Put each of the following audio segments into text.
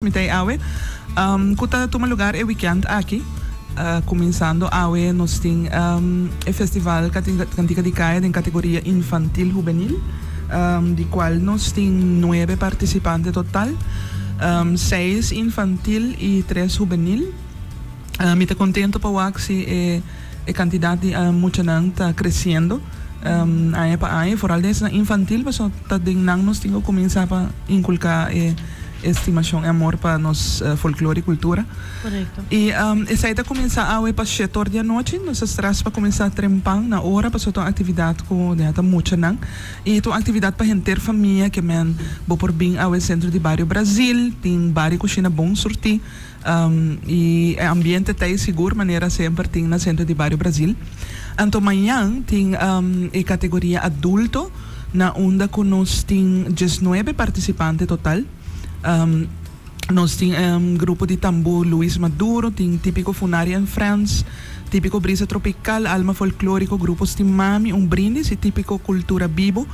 Mi ta e awe ku ta tuma lugar e weekend aki. Kuminsando awe nos tin e festival Kantika di Kaya den kategoria infantil hubenil di kual nos tin nuebe partisipante total, seis infantil i tres hubenil. Mi ta contento pa wak si e e cantidad di muchanan ta creciendo aña pa aña, vooral den esnan infantil pasobra ta den nan nos tin cu cuminsa pa inculca e estimacion e amor pa nos folklore y cultura. Y esey ta cuminsa awe pa shete or di anochi, nos ta stras pa cuminsa trempan na ora pasobra ta un actividad cu den ta muchanan y ta un actividad pa henter famia ke men bo por bin awe Centro di Bario Brazil, tin bari cushina bon surti. Y e ambiente ta ey sigur manera semper tin na Centro di Bario Brazil. Anto mañan tin e categoria adulto na unda cu nos tin diesnuebe participante total. Nos tin grupo di tambú Luis Maduro, tin Tipico Funari and Friends, Tipico Brisa Tropical, Alma Folklorico, Grupo Stimami, Un Brindis y Tipico Cultura Bibo.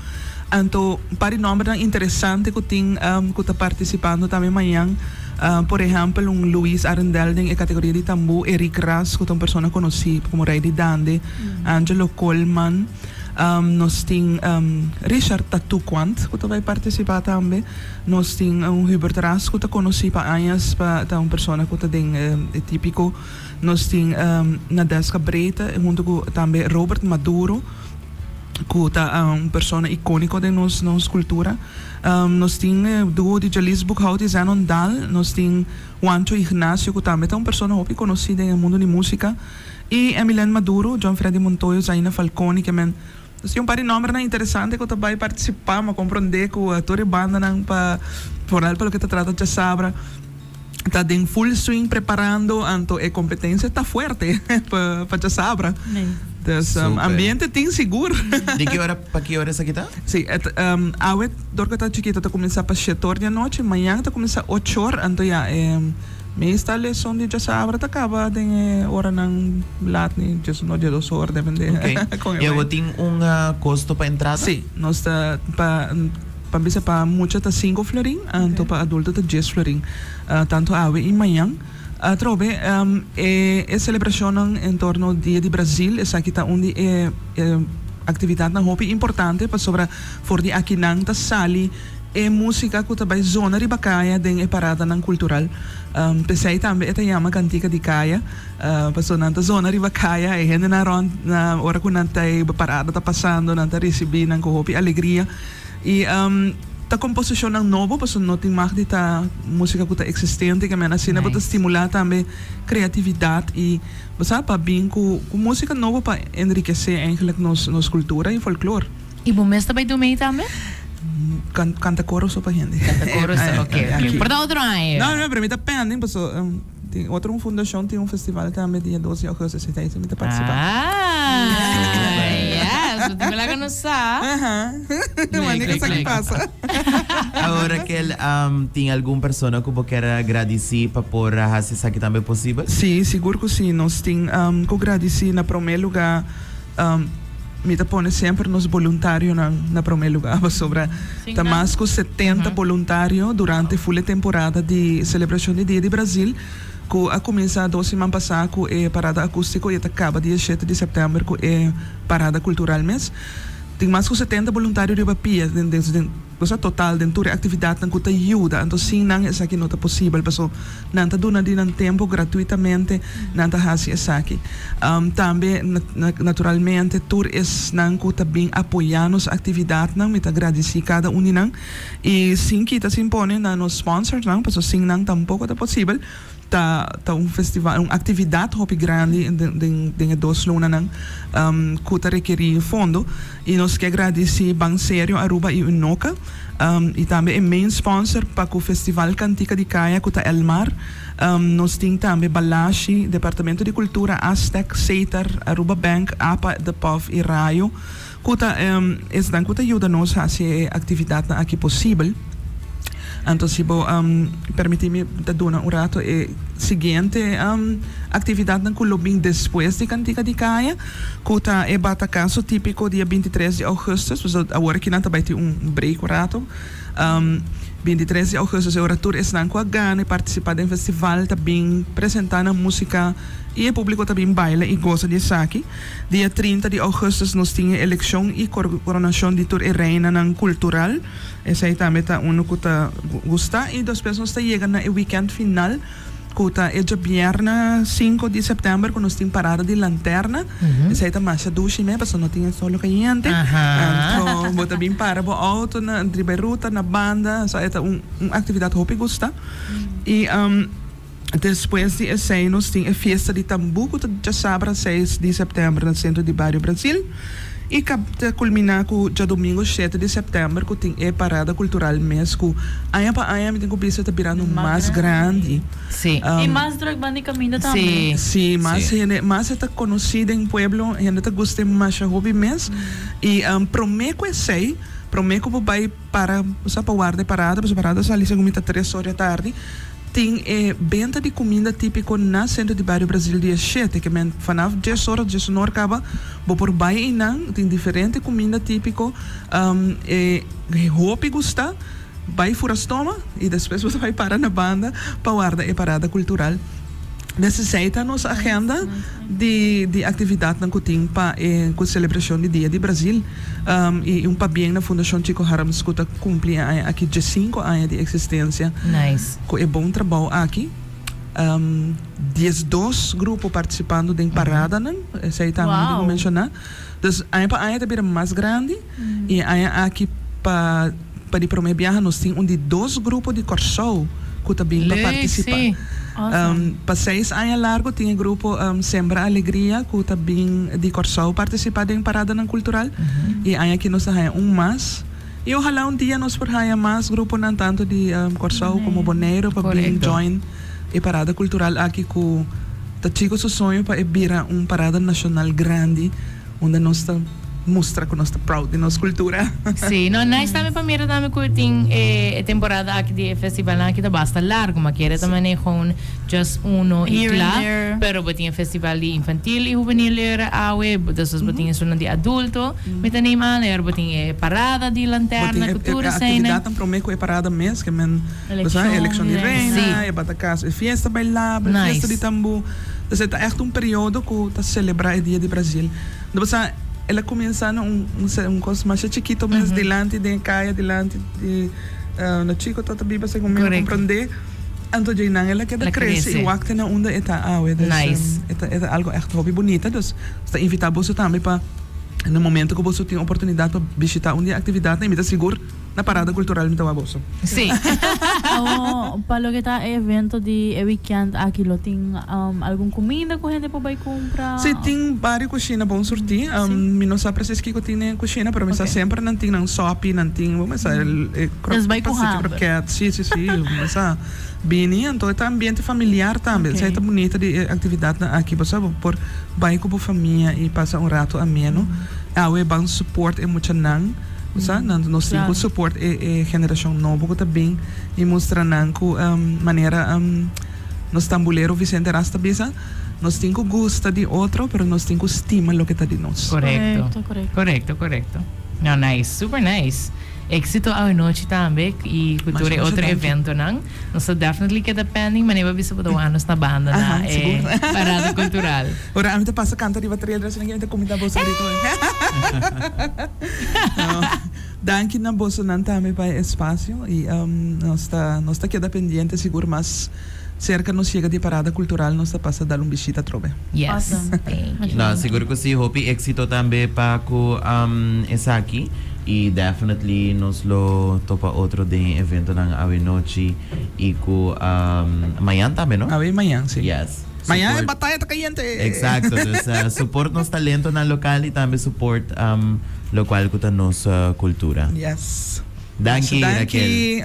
Anto un par di nombernan interesante cu tin cu ta participando tambe mañan. Por ehempel un Luis Arendel den e categoria di tambú, Eric Ras cu ta un persona conoci como Rey di Dande, Angelo Koolman, nos tin Richard Tatu Quant cu ta bay participa tambe, nos tin un Hubert Ras cu ta conoci pa añas pa ta un persona cu ta den e tipico, nos tin Nadeska Brete hunto cu tambe Robert Maduro. cu ta un persona iconico den nos nos cultura. Nos tin e duo di Jalice Boekhoudt y Zenon Daal. Nos tin Juancho Ignacio cu tambe ta un persona hopi conoci den e mundo di musica. Y Emilene Maduro, John Freddy Montoyo, Zaina Falconi ke men. Nos tin un par di nombernan interesante cu ta bay participa. Mi a comprende cu tur e bandanan pa vooral pa loke ta trata djasabra. Ta den full swing preparando anto e competencia ta fuerte pa djasabra. Dus ambiente tin sigur. Di ki ora pa ki ora esaki ta? Si, awe dor cu ta chikito ta cuminsa pa shete or di anochi, mañan ta cuminsa ocho or anto ya e meestal e son di djasabra ta caba den e oranan laat ni djes uno djes dos or depende con e bai. Y awor tin un costo pa entrada? Si, nos ta pa. Pa bisa pa mucha ta sinku florin, anto pa adulto ta dies florin, tantu awe i mañan. Atrobe e e selebrashonnan en torno Dia di Brazil, esaki ta un di e aktividatnan hopi importante pasobra for di akinan ta sali e músika ku ta bai zona riba kaya den e paradanan kultural. P'esei tambe e ta yama Kantika di Kaya, pasobra nan ta zona riba kaya, e hendenan rònt na ora ku nan ta e parada ta pasando nan ta risibí nan ku hopi alegria. I ta komposishonnan nobo pasobra no tin mag di ta músika ku ta eksistente ke men asina bo ta stimulá tambe kreatividat i bo sa pa bin ku músika nobo pa enrikesé eigenlik nos nos kultura i folklor. I bo mes ta bai dumei tambe? Kanta koro so pa hende. Kanta koro so, oke oke. Por ta otro aña. No no pero mi ta pending pasobra Tin otro un fundacion tin un festival tambe dia dos di augustus esei si mi ta participa. Ah, yes, bo tin ku laga nos sa. Aha. Manda ku esaki pasa. Awor Raquel, tin algun persona ku bo kier a gradisí pa por a hasi esaki tambe posibel? Sí, sigur ku sí. Nos tin ku gradisí na promé lugá. Mi ta pone semper nos boluntarionan na promé lugá pasobra ta mas ku setenta boluntario durante ful e temporada di selebrashon di Dia di Brazil ku a kuminsá dos siman pasá ku e parada akústiko i e ta kaba dia shete di sèptèmber ku e parada kultural mes. Tin mas ku setenta boluntario riba pia den den Cosa total den tur e actividadnan cu ta yuda, anto sin nan esaki no ta posibel, paso nan ta duna di nan tempo gratuitamente, nan ta haci esaki. Tambe naturalmente tur esnan cu ta bin apoya nos actividadnan, mi ta gradici cada un di nan, y sin kita sin pone na nos sponsorsnan, paso sin nan tampoco ta posibel. Ta ta un festival, un actividad hopi grandi den den den e dos lunanan cu ta rekeri fondo y nos ke gradici Ban Serio Aruba y Unoca y tambe e main sponsor pa cu Festival Cantica di Caya cu ta Elmar. Nos tin tambe Balashi, Departamento di Cultura, Aztec, Setar, Aruba Bank, apa, De Pov y Rayo cu ta esnan cu ta yuda nos haci e actividadnan aki posibel. Anto si bo permiti mi ta duna un rato e siguiente actividadnan cu lo bin despues di Cantica di Caya, cu ta e Batacazo Tipico dia bintitres di augustus. Pasobra awor aki nan ta bay tin un break un rato. 23 di augustus e ora tur esnan ku a gana i partisipá den festival ta bin presentá nan músika i e públiko ta bin baila i gosa di esaki. Dia 30 di augustus nos tin e elekshon i koronashon di tur e reinanan kultural. Esei tambe ta unu ku ta gusta. I despues nos ta yega na e wikènt final ku ta e djabièrnè sinku di sèptèmber ku nos tin parada di lanterna. Esei ta masha dushi me pasobra no tin e solo kayente. Anto bo ta bin para bo outo na riba e ruta na banda. So e ta un un aktividat hopi gusta. I despues di esei nos tin e fiesta di tambú ku ta djasabra seis di sèptèmber na Sentro di Bario Brasil. I ka ta kulminá ku djadumingu shete di sèptèmber ku tin e parada kultural mes ku aña pa aña mi tin ku bisa ta birando mas grandi. Sí. I mas drùk ban di kaminda tambe. Sí. Sí, mas hende, mas e ta konosí den pueblo, hende ta gust'é masha hopi mes. I promé ku esei, promé ku bo bai para, osea pa warda e parada, pasobra parada sali segun mi ta tres or di atardi, Tin e benta di cuminda tipico na Centro di Bario Brasil dia shete, ke men vanaf dies ora, dies un or caba, bo por bay eynan, tin diferente cuminda tipico, e hopi gusta, bay fura stoma y despues bo ta bay para na banda pa warda e parada cultural. Des esey ta nos agenda di di actividadnan cu tin pa e cu celebracion di Dia di Brasil y un pabien na Fundacion Chico Harms cu ta cumpli e aña aki diescinco aña di existencia Nice. cu e bon trabou aki. 12 grupo participando den paradanan, esey tambe mi tin cu Wow. menciona. Dus aña pa aña ta bira mas grandi y e aña aki pa Pa di prome biaha nos tin un di dos grupo di Kòrsou ku ta bin pa Leuk, partisipá. sí. Awesome. Pa seis aña largu tin e grupo Sembra Alegria ku ta bin di Kòrsou partisipá den paradanan kultural. I aña aki nos ta haña un mas. I ohalá un dia nos por haña mas gruponan tantu di Kòrsou komo Boneiru pa bin Korekto. join e parada kultural aki ku ta Chico su soño pa e bira un parada nashonal grandi. Unda nos ta mustra ku nos ta proud di nos kultura. Sí, no, nice tambe pa mira tambe ku tin e temporada aki di e festivalnan aki ta basta largo, ma kere ta manera gewoon just uno i Here and kla, there. pero bo tin e festival di infantil i hubenil era awe, despues bo tin esunnan di adulto, mi ta neem aan, era bo tin e parada di Bo lanterna tin ku e tur eseinan. aktividatnan promé ku e parada mes, ke men, bo sa, Elekshon elekshon di di reina. reina, Sí. e batakas, e fiesta bailabel, fiesta di Nice. tambú. Dus e ta ègt un periodo ku ta selebrá e Dia di Brazil. No pasá el a kuminsá na un un kos masha chikito mes dilanti den e kaya dilanti di na Chico ta ta biba segun mi a komprondé. Anto djeinan el a keda krese i wak te na unda e ta awe. Dus e ta e ta algu ègt hopi bunita. Dus nos ta invitá boso tambe pa na momento ku boso tin oportunidat pa bishitá un di e aktividatnan i mi ta sigur Na parada cultural mi ta wak boso. Sí. Awo, pa loke ta e evento di e weekend aki lo tin algun cuminda cu hende por bay cumpra? Sí, tin bario cushina bon surti. Mi no sa precies kico tin den e cushina, pero mi sa semper nan tin nan sopi, nan tin, bo mesa e Dus bay cu pastel hamber. kroket. Sí, sí, sí, bo mesa bini. Anto e ta ambiente familiar tambe. Esey ta bunita di e actividadnan aki. Bo sa bo por bay cu bo famia y pasa un rato ameno. Awe ban support e muchanan. Sa, nan nos tin ku support e e generashon nobo ku ta bin i mustra nan ku manera nos tambulero Vicente Ras ta bisa, nos tin ku gusta di otro pero nos tin ku stima loke ta di nos. Korekto, korekto, korekto. No, nice, super nice. Éxito awenochi tambe i ku tur e otro eventonan. Nos ta definitely keda pending, manera bo bisa bo ta wak nos na banda na e parada cultural. Ora ami ta pasa canta riba trailer asina ke mi ta cuminda boso rito. Danki na bosonan tambe pa e espacio y nos ta nos ta keda pendiente sigur mas cerca nos yega di e parada cultural nos ta pasa dal un bishita atrobe. Yes, thank you. No, sigur cu si, hopi exito tambe pa cu esaki y definitely nos lo topa otro den e eventonan awe nochi y cu mañan tambe, no? Awe y mañan, si. Yes. Mañan e bataya ta cayente! Exacto, dus support nos talentonan local y tambe support locual cu ta nos cultura. Yes. Danki, Raquel. Danki.